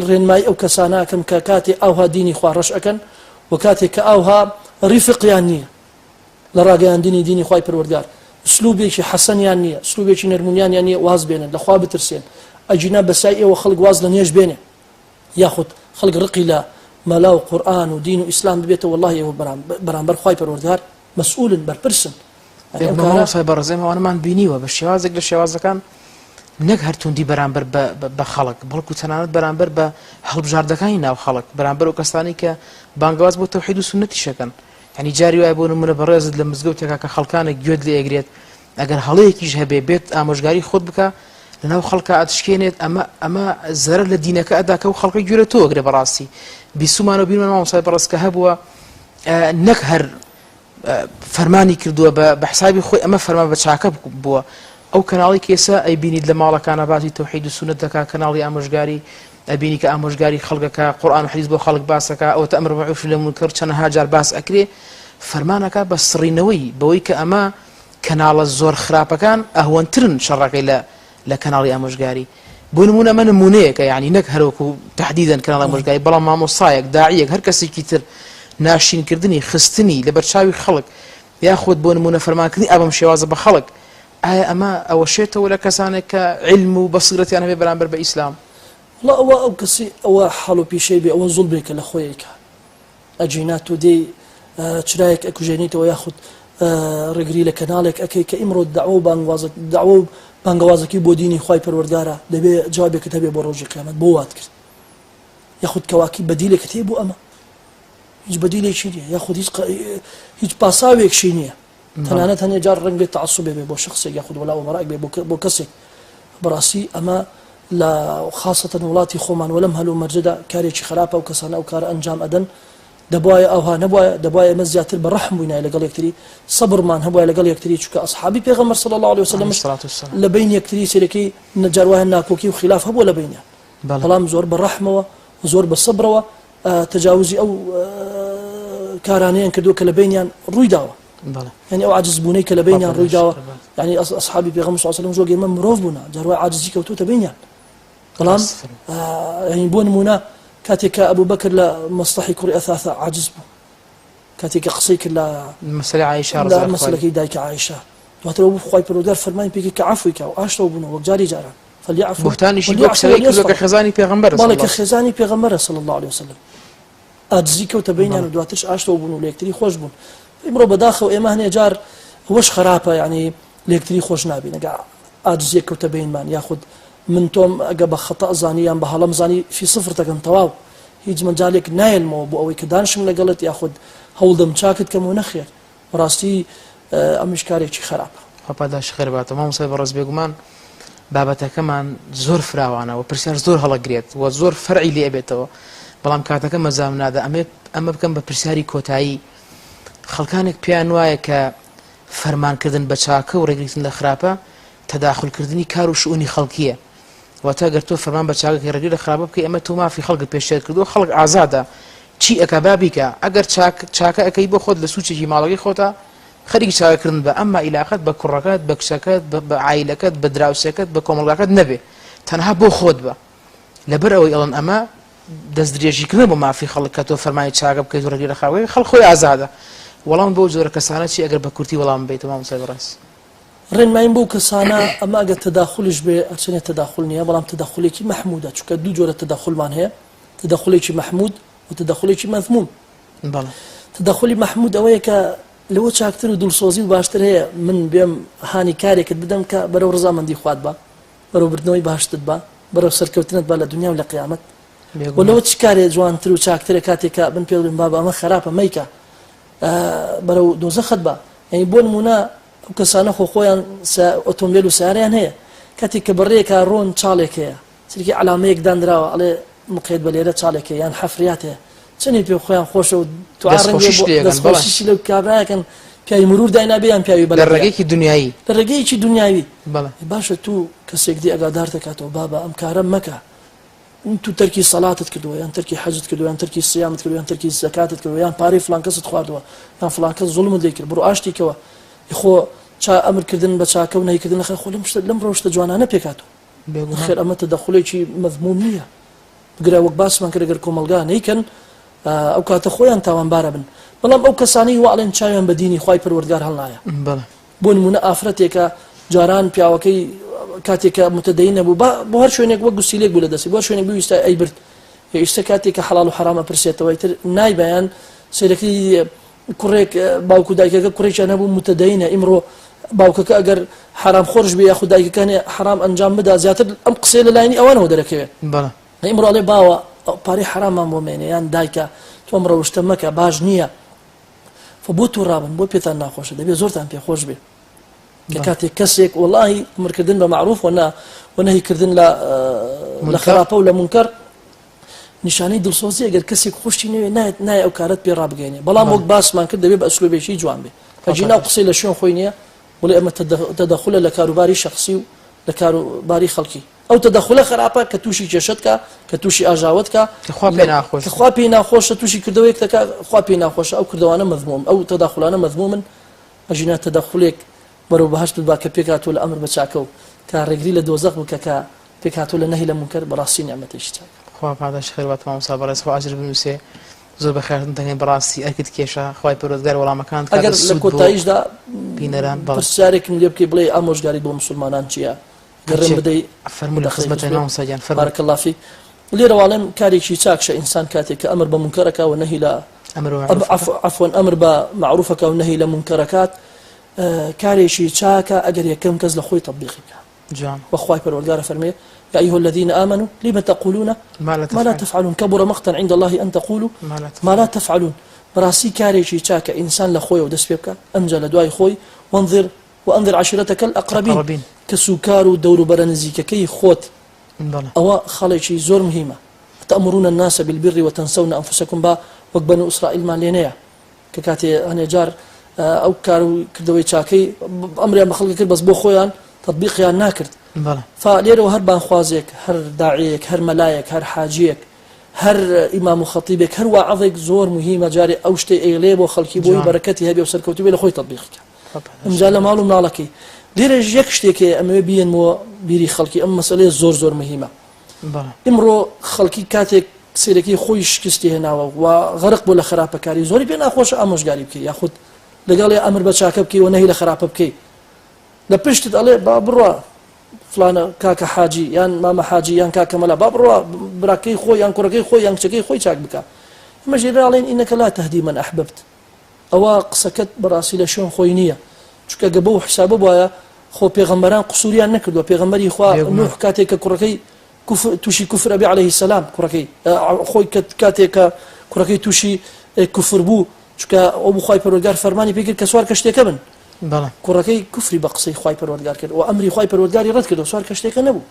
[SPEAKER 2] ڕێنمایی ئەو کەسانە ئەکەم کە کاتێ ئاوها دینی خوا ڕەش ئەکەن و کاتێک کە ئاوها ڕیفقیان نییە لە ڕاگەیاندنی دینی خوای پەروەردگار ئسلوبێکی حەسەنیان نییە ئسلوبێکی نەرمونیانیان نییە واز بێنن لە خوا بترسێن ئەگینا بەسای ئێوە خەڵک واز لە نوێژ بێنێ یاخود خەڵک ڕقی لە مەلا و قورئان و دین و ئیسلام ببێتەوە وەڵاهی ئێوە بەرامبەر خوای پەروەردگار مەسئولن بەرپرسن
[SPEAKER 1] بێگومان مامۆستای بەڕێز ئێمە ئەوانەمان بینیوە بە شێوازێک لە شێوازەکان نەک هەر توندی بەرامبەر بە خەڵک بەڵکو تەنانەت بەرامبەر بە هەڵبژاردەکانی ناو خەڵک بەرامبەر و کەسانی کە بانگەواز بۆ تەوحید و سوننەتیشەکەن یانی جاری وایە بۆ نمونە بەڕێزت لە مزگەوتێکا کە خەڵکانێک گوێت لێ ئەگرێت ئەگەر هەڵەیەکیش هەبێ بێت ئامۆژگاری خۆت بکە لەناو خەڵکە ئەتشکێنێت ئەمە ئەمە زەرەر لە دینەکە ئەدا کە و خەڵکە گوێ لە تۆ ئەگرێ بەڕاستی بیسومان و بیرمان مامۆستای بەڕێز کە هەبووە نەک هەر فەرمانی کردووە بە حسابی خۆی ئەمە فەرمان بە چاکە بووە ئەو کەناڵی کێسە ئەیبینیت لە ماڵەکانە باسی تەوحید و سوننەت دەکا کەناڵی ئامۆژگاری ئەبینی کە ئامۆژگاری خەڵکەکە قورئان و حەدیس بۆ خەڵک باسەکە ئەوەتە ئەمر بە مەعروف لە مونکەر چەنەها جار باس ئەکرێ فەرمانەکە بە سڕینەوەی بەوەی کە ئەمە کەناڵە زۆر خراپەکان ئەهوەنترن شەڕەکەی لە لە کەناڵی ئامۆژگاری بۆ نمونە ئەمە نمونەیەکە یعنی نەک هەروەکو تهدیدەن کەناڵ ئامۆژگاری بەڵام مامۆسایەک داعیەک هەر کەسێکی تر ناشینکردنی خستنی لەبەرچاوی خەڵک یاخود بۆ نمونە فەرمانکردنی ئابم شێوازە بە خەڵک ئایا ئەمە ئەوەشێتەوە لە کەسانێک کە عیلم و بەسیرەتیان هەبێ بەرامبەر بە ئیسلام؟
[SPEAKER 2] وەڵا ئەوە ئەو کەسەی ئەوە حاڵ و پیشەی بێ ئەوە زوڵمێکە لە خۆی ئەیکا ئەگینا تۆ دێی چرایەک ئەکوژێنیتەوە یاخود ڕێگری لە کەناڵێک ئەکەی کە ئیمڕۆ دەعوە و بانگوازە دەعوە و بانگەوازەکەی بۆ دینی خوای پەروەردگارە دەبێ جوابێکت هەبێ بۆ ڕۆژی قیامەت بۆ وات کرد یاخود کەواکی بەدیلێکت هەیە بۆ ئەمە هیچ بەدیلێکی نییە یاخود هیچ هیچ پاساوێکشی نییە تەنانەت هەنێ جار ڕەنگ بێت تەعەسوبێ بێ بۆ شەخسێک یاخود وەلا و بەڕایەک بێ بۆ کەسێک بەڕاستی ئەمە لە خاصەتەن وڵاتی خۆمان وە لەم هەلومەرجەدا کارێکی خراپە ئەو کەسانە ئەو کارە ئەنجام ئەدەن دەبوایە ئەوها نەبوایە دەبوایە ئێمە زیاتر بە ڕەحم بووینایە لەگەڵ یەکتری سەبرمان هەبوایە لەگەڵ یەکتری چونکە ئەسحابی پێغەمبەر صلی الله علیه وسلم لە بین یەکتری سەرەکی نەجار وایە ناکۆکی و خلاف هەبووە لە بینیان بەڵام زۆر بە ڕەحمەوە و زۆر بە سەبرەوە تەجاوزی ئەو کارانەیان کردووە کە لە بینیان ڕووی داوە یعنی ئەو عاجز بوونەی کە لە بینیان ڕووی داوە یعنی ئەصحابی پێغەمبەر صلی الله علیه و سلم زۆر ئێمە مرۆڤ بوونە جاروای عاجزی کەوتووتە بینیان بەڵام یعنی بۆ نمونە کاتێک کە ئەبوو بەکر لە مەستەحی کوڕی ئەثاثە عاجز بوو کاتێک کە قسەی کرد لە
[SPEAKER 1] مەسەلەی عائیشە ڕەزای
[SPEAKER 2] لە مەسەلەکەی دایکە عائیشە دواتر ئەو خوای پەروەردگار فەرمانی پێ کرد کە عەفوی کا و ئاشتەوە بوونەوە وەک جاری جاران فلیعفو
[SPEAKER 1] بوهتانیشی بۆ کچەکەی کردووە کە خێزانی پێغەمبەرە
[SPEAKER 2] بەڵێ کە خێزانی پێغەمبەرە صلی اللە علیه وسلم ئاجزی کەوتە بینیان و دواترش ئاشتەوە بوون و لە یەکتری خۆش بوون ئیمڕۆ بەداخەوە ئێمە هەنێ جار ئەوەش خراپە یعنی لە یەکتری خۆش نابین ئەگە ئاجزیەک کەوتە بینمان یاخود من تۆم ئەگە بە خەتە زانی یان بە هەڵەم زانی فی سفر دەکەم تەواو هیچ مەجالێک نایەلمەوە بۆ ئەوەی کە دانشم لەگەڵت یاخود هەوڵدەم چاکت کەم و نەخێر بەڕاستی ئەمش کارێکی خراپە.
[SPEAKER 1] خوا پاداشتی خێر باتەوە مامۆستای بەڕێز بێگومان بابەتەکەمان زۆر فراوانە و پرسیار زۆر هەڵەگرێت و زۆر فەرعی لێ ئەبێتەوە بەڵام کاتەکە مەجام نادا ئەمێ ئەمە بکەم بە پرسیاری کۆتایی خەڵکانێک پێیان وایە کە فەرمانکردن بە چاکە و ڕێگریکردن لە خراپە تەداخلکردنی کار و شئونی خەڵکیە واتە گەر تۆ فەرمان بە چاکە کەی ڕێگری لە خراپە بکەی ئەمە تۆ مافی خەڵکت پێشێل کردووە خەڵک ئازادە چی ئەکا با بیکا ئەگەر چاک چاکە ئەکەی بۆ خۆت لە سوچێکی ماڵەکەی خۆتا خەریکی چاکەکردن بە ئەمما ئیلاقەت بە کوڕەکەت بە کچەکەت بە عایلەکەت بە دراوسێکەت بە کۆمەڵگاکەت نەبێ تەنها بۆ خۆت بە لەبەر ئەوەی ئەڵێن ئەمە دەستدرێژیکردنە بۆ مافی خەڵک کە تۆ فەرمانی چاکە بکەیت و ڕێگری لە خراپە بکەیت خەڵک خۆی ئازادە وەڵام بەو جۆرە کەسانە چی ئەگەر بە کورتی وەڵام بەیتەوە مامۆستای بەڕێز؟
[SPEAKER 2] ڕێنماییم بەو کەسانە ئەمە ئەگەر تەداخولیش بێ هەرچەنێ تەداخول نییە بەڵام تەداخولێکی مەحمودە چونکە دوو جۆرە تەداخولمان هەیە تەداخولێکی مەحمود و تەداخولێکی مەذموم
[SPEAKER 1] بەڵێ
[SPEAKER 2] تەداخولی مەحمود ئەوەیە کە لەوە چاکتر و دڵسۆزی و باشتر هەیە من بێم هانی کارێکت بدەم کە بەرەو ڕەزامەندی خوات با، بەرەو بردنەوەی بەهەشتت با، بەرەو سەرکەوتنت با لە دونیا و لە قیامەت. وە لەوە چ کارێ جوانتر و چاکترە کاتێک کە من پێ بڵێم بابە ئەمە خراپە مەیکە بەرەو دۆزەخت با. یعنی بۆ نمونە ئەو کەسانە خۆ خۆیان ئۆتۆمبێل و سیارەیان هەیە، کاتێک کە بەڕێکا ڕۆن چاڵێک هەیە، سەیرکی عەلامەیەک دانراوە ئەڵێ مقێت بە لێرە چاڵێک هەیە یان حەفریات هەیە، چەنی پێ خۆیان خۆشە و دوعا ڕەنگێ
[SPEAKER 1] دەستخۆشیش
[SPEAKER 2] بۆ
[SPEAKER 1] لێ ئەکەن، بەڵێ.
[SPEAKER 2] دەستخۆشیشی لەو کابرایەکەن پیاوی مرور داینابێ یان پیاوی
[SPEAKER 1] لە
[SPEAKER 2] بەلەدیە
[SPEAKER 1] ڕێگەیەکی دونیایی.
[SPEAKER 2] لە ڕێگەیەکی دونیاوی.
[SPEAKER 1] بەڵێ.
[SPEAKER 2] باشە تو کەسێک دێ ئەگادار دەکاتەوە بابە ئەم کارە مەکە تو تەرکی سەڵاتت کردووە یان تەرکی حەجت کردووە یان تەرکی سیامت کردووە یان تەرکی زەکاتت کردووە یان پارەی فڵان کەست خواردووە یان فڵان کەس زوڵمت لێ کرد بڕۆ ئاشتی کەوە خۆ چا ئەمر کردن بە چاکە و نەهی کردن لە خێر خۆ لەم شتە لەم ڕەوشتە جوانانە پێک هاتووە.
[SPEAKER 1] بێگومان.
[SPEAKER 2] خێر ئەمە تەدەخولێکی مەزموم نییە بگرە وەک باسمان کرد گەر کۆمەڵگا نەیکەن ئەو کاتە خۆیان تاوانبارە بن بەڵام ئەو کەسانەی وا ئەڵێن چاویان بە دینی خوای پەروەردگار هەڵنایە
[SPEAKER 1] بەڵێ.
[SPEAKER 2] بۆ نمونە ئافرەتێکە جاران پیاوەکەی کاتێک کە متدەین نەبوو با بۆ هەر شوێنێک وەک گوسیلێک بوو لە دەستی بۆ هەر شوێنێک بویستە ئەیبرد ئێستا کاتێک کە حەڵاڵ و حەرام ئەپرسێتەوە ئیتر نایبەیان سەیرەکەی کوڕێک باوک و دایکەکە کوڕێکیان هەبوو متدەینە ئیمڕۆ باوکەکە ئەگەر حەرام خۆرش بێ یاخود دایکەکانی حەرام ئەنجام بدا زیاتر ئەم قسەیە لە لایەنی ئەوانەوە دەرەکەوێت.
[SPEAKER 1] بەڵێ.
[SPEAKER 2] ئیمڕۆ ئەڵێ باوە پارەی حەراممان بۆ مێنێ یان دایکە تۆ ئەم ڕەوشتە مەکە باش نییە. فە بۆ تووڕابن بۆ پێتان ناخۆشە دەبێ زۆرتان پێ خۆش بێ کە کاتێک کەسێک وەڵاهی ئەمرکردن بە مەعروف و نا و نەهیکردن لە لە خراپە و لە مونکەر نیشانەی دڵسۆزی ئەگەر کەسێک خۆشی نەوێ نایەت نایە ئەو کارەت پێ ڕابگەینێ بەڵام وەک باسمان کرد دەبێ بە ئەسلوبێکی جوان بێ ئەگینا قسەی لە شوێن خۆی نییە بڵێ ئەمە تەدەخولە لە کاروباری شخصی و لە کاروباری خەڵکی ئەو تەدەخولە خراپە کە تووشی کێشەت کا کە تووشی ئاژاوەت کا
[SPEAKER 1] کە خوا پێی ناخۆش
[SPEAKER 2] کە خوا پێی ناخۆشە تووشی کردەوەیەک دەکا خوا پێی ناخۆشە ئەو کردەوانە مەذموم ئەو تەداخولانە مەذمومن ئەژینا تەدەخولێک بەرەو بەهەشت ببا کە پێکهاتووە لە ئەمر بە چاکە و کە ڕێگری لە دۆزەخ بکە کە پێکهاتووە لە نەهی لە مونکەر بەڕاستی نیعمەتێکی چاکە.
[SPEAKER 1] خوا پاداشتی خێر بات مامۆستا بەڕێز خوا ئەجر بنوسێ زۆر بەخێرهاتنت دەکەین بەڕاستی ئەرکت کێشا خوای پەروەردگار وەڵامەکانت کاتە
[SPEAKER 2] ئەگەر لە
[SPEAKER 1] سوود بۆ
[SPEAKER 2] کۆتاییشدا
[SPEAKER 1] بینەران بەڵێ.
[SPEAKER 2] پرسیارێکم لێ بکەی بڵێی ئامۆژگاریت بۆ موسڵمانان چییە؟ گەر ڕێم
[SPEAKER 1] چیە؟
[SPEAKER 2] بدەی
[SPEAKER 1] فەرموو لە
[SPEAKER 2] دەقەیەکیش
[SPEAKER 1] خزمەتای
[SPEAKER 2] بێ.
[SPEAKER 1] مامۆستا گیان فەرموو.
[SPEAKER 2] بارک اللە فیک. لێرەوە ئەڵێم کارێکی چاکشە ئینسان کاتێک کە ئەمر بە مونکەر ئەکا و نەهی لە
[SPEAKER 1] ئەمر بە مەعروف ئەکا.
[SPEAKER 2] عەفوەن ئەمر بە مەعروف ئەکا و نەهی لە مونکەر ئەکات کارێکی چاکە ئەگەر یەکەم کەس لە خۆی تەتبیقی بکا.
[SPEAKER 1] جوان.
[SPEAKER 2] وە خوای پەروەردگار ئەفەرموێ، یا ایها الذین آمنوا لم تقولون
[SPEAKER 1] ما لا
[SPEAKER 2] ما لا
[SPEAKER 1] تفعلون.
[SPEAKER 2] تفعلون کبر مقتا عند اللە ان تقولوا
[SPEAKER 1] ما لا
[SPEAKER 2] ما لا
[SPEAKER 1] تفعلون.
[SPEAKER 2] تفعلون. بەڕاستی کارێکی چاکە ئینسان لە خۆیەوە دەست پێ بکا ئەمجا لە دوای خۆی وانذر وانذر عشیرتک الاقربین
[SPEAKER 1] اقربین.
[SPEAKER 2] کەسوکار و دەوروبەرە نزیکەکەی خۆت
[SPEAKER 1] بەڵێ.
[SPEAKER 2] ئەوە خاڵێکی زۆر مهیمە اتامرون الناس بالبر وتنسون انفسکم با وەک بەنو ئیسرائیلمان لێ نەیە کە کاتێ هەنێ جار ئەو کار و کردەوەی چاکەی ئەمریان بە خەڵکی کرد بەس بۆ خۆیان تەتبیقیان ناکرد. فا لێرەوە هەر بانخوازێک، هەر داعیەیەک، هەر مەلایەک، هەر حاجیەک، هەر ئیمام و خەتیبێک، هەر واعظێک زۆر موهیمە جارێ ئەو شتەی ئەیڵێ بۆ خەڵکی بۆی بەرەکەتی هەبێ و سەرکەوتوو بێ لە خۆی تەتبیقی کا. ئینجا لە ماڵ و مناڵەکەی. لێرەش یەک شتێک هەیە ئەمەوێ بیێنمەوە بیری خەڵکی، ئەم مەسەلەیە زۆر زۆر موهیمە. ئیمڕۆ خەڵکی کاتێک سەیرەکەی خۆی شکستی هێناوە و غەرق بووە لە خراپەکاری زۆری پێ ناخۆشە ئامۆژگاری بکەی یاخود لەگەڵی ئەمر بە چاکە بکەی و نەهی لە خراپە بکەی لە پشتت ئەڵێ با بڕوا فلانە کاکە حاجی یان مامە حاجی یان کاکە مەلا با بڕوا براکەی خۆی یان کوڕەکەی خۆی یان کچەکەی خۆی چاک بکە ئەمەش لێرە ئەڵێن ئینەکە لا تهدی من ئەحببت ئەوە قسەکەت بەڕاستی لە شوێن خۆی نییە چونکە گە بەو حسابە بوایە خۆ پێغەمبەران قسوریان نەکردووە پێغەمبەری خوا نوح کاتێک کە کوڕەکەی کوفر تووشی کوفر ئەبێ عەلەیهی سەلام کوڕەکەی خۆی کە کاتێک کە کوڕەکەی تووشی کوفر بوو چونکە ئەو بوو خوای پەروەردگار فەرمانی پێ کرد کە سوار کەشتیەکە بن
[SPEAKER 1] بەڵێ
[SPEAKER 2] کوڕەکەی کوفری بە قسەی خوای پەروەردگار کرد و ئەمری خوای پەروەردگاری ڕەت کردەوە سوار کەشتیەکە نەبوو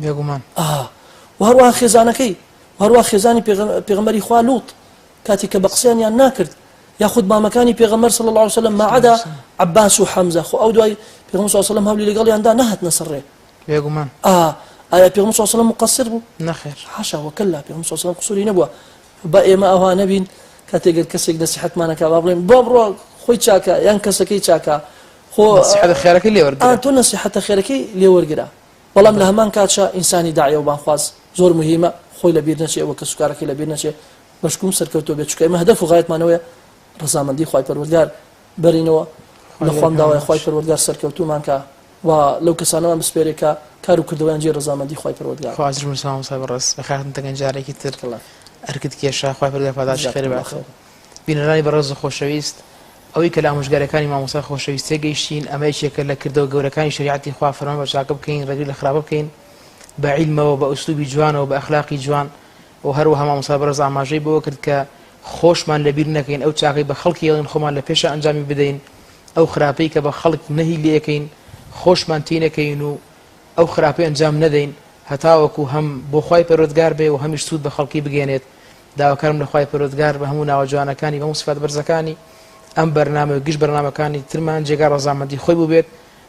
[SPEAKER 1] بێگومان
[SPEAKER 2] ئا و هەروەها خێزانەکەی و هەروەها خێزانی پێغەمبەری خوا لوط کاتێک کە بە قسەیانیان ناکرد یاخود مامەکانی پێغەمبەر صلی اللە علیه وسلم ما عدا عباس و حەمزە خۆ ئەو دوای پێغەمبەر صلی اللە علیه وسلم هەولی لەگەڵیاندا نەهاتنە سەر ڕێ
[SPEAKER 1] بێگومان
[SPEAKER 2] ئا ئایا پێغەمبەر صلی اللە علیه وسلم مقصر بوو؟
[SPEAKER 1] نەخێر
[SPEAKER 2] حاشا وکلا پێغەمبەر صلی اللە علیه وسلم قسوری نەبووە با ئێمە ئەوها نەبین کاتێک گەر کەسێک نەسیحەتمان ئەکا با بڵێن با بڕۆ خۆی چاکە یان کەسەکەی چاکە خۆ
[SPEAKER 1] نەسیحەتە خێرەکەی لێ وەرگرە
[SPEAKER 2] ئا تۆ نەسیحەتە خێرەکەی لێ وەرگرە بەڵام لە هەمان کاتشا ئینسانی داعیە و بانخواز زۆر مهیمە خۆی لە بیر نەچێ و کەسوکارەکەی لە بیر نەچێ بەشکوم سەرکەوتوو بێت چونکە ئێمە هەدەف و غایەتمان ئەوەیە ڕەزامەندی خوای پەروەردگار بەرینەوە لە خوام داوایە خوای پەروەردگار سەرکەوتوومان کا و لەو کەسانەمان بسپێرێ کە کار و کردەوەیان جێی ڕەزامەندی خوای پەروەردگار
[SPEAKER 1] خوا ئەجر بنووسێ مامۆستای بەڕێز بەخێرهاتنت دەکەین جارێکی تر ئەرکت کێشا خوای پەروەردگار پاداشتی خێری باتەوە بینەرانی بەڕێز و خۆشەویست. ئەوەی کە لە ئامۆژگاریەکانی مامۆستای خۆشەویست تێگەیشتین ئەمە یەکێکە لە کردەوە گەورەکانی شەریعەتی خوا فەرمان بە چاکە بکەین ڕێگری لە خراپە بکەین بە عیلمەوە بە ئوسلوبی جوانەوە بە ئەخلاقی جوان و هەروەها مامۆستا بەڕێز ئاماژەی بەوە کرد کە خۆشمان لەبیر نەکەین ئەو چاکەی بە خەڵکی ئەڵێن خۆمان لە پێشە ئەنجامی بدەین ئەو خراپەی کە بە خەڵک نەهی لێکەین خۆشمان تینەکەین و ئەو خراپەی ئەنجام نەدەین هەتاوەکو هەم بۆ خوای پەروەردگار بێ و هەمیش سوود بە خەڵکی بگەێنێت داواکارم لە خوای پەروەردگار بە هەموو ناوە جوانەکانی بە هەموو سیفاتە بەرزەکانی ئەم بەرنامە و گشت بەرنامەکانی ترمان جێگا ڕەزامەندی خۆی بووبێت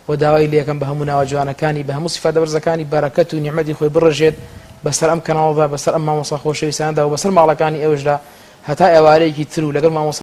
[SPEAKER 1] و داوای لێکەم بە هەموو ناوە جوانەکانی بە هەموو سیفاتە بەرزەکانی بەرەکەت و نیعمەتی خۆی بڕژێت بەسەر ئەم کەناڵدا بەسەر ئەم مامۆستا خۆشەویستانەدا و بەسەر ماڵەکانی ئێوەشدا هەتا ئێوارەیەکی تر و لەگەڵ مامۆستا.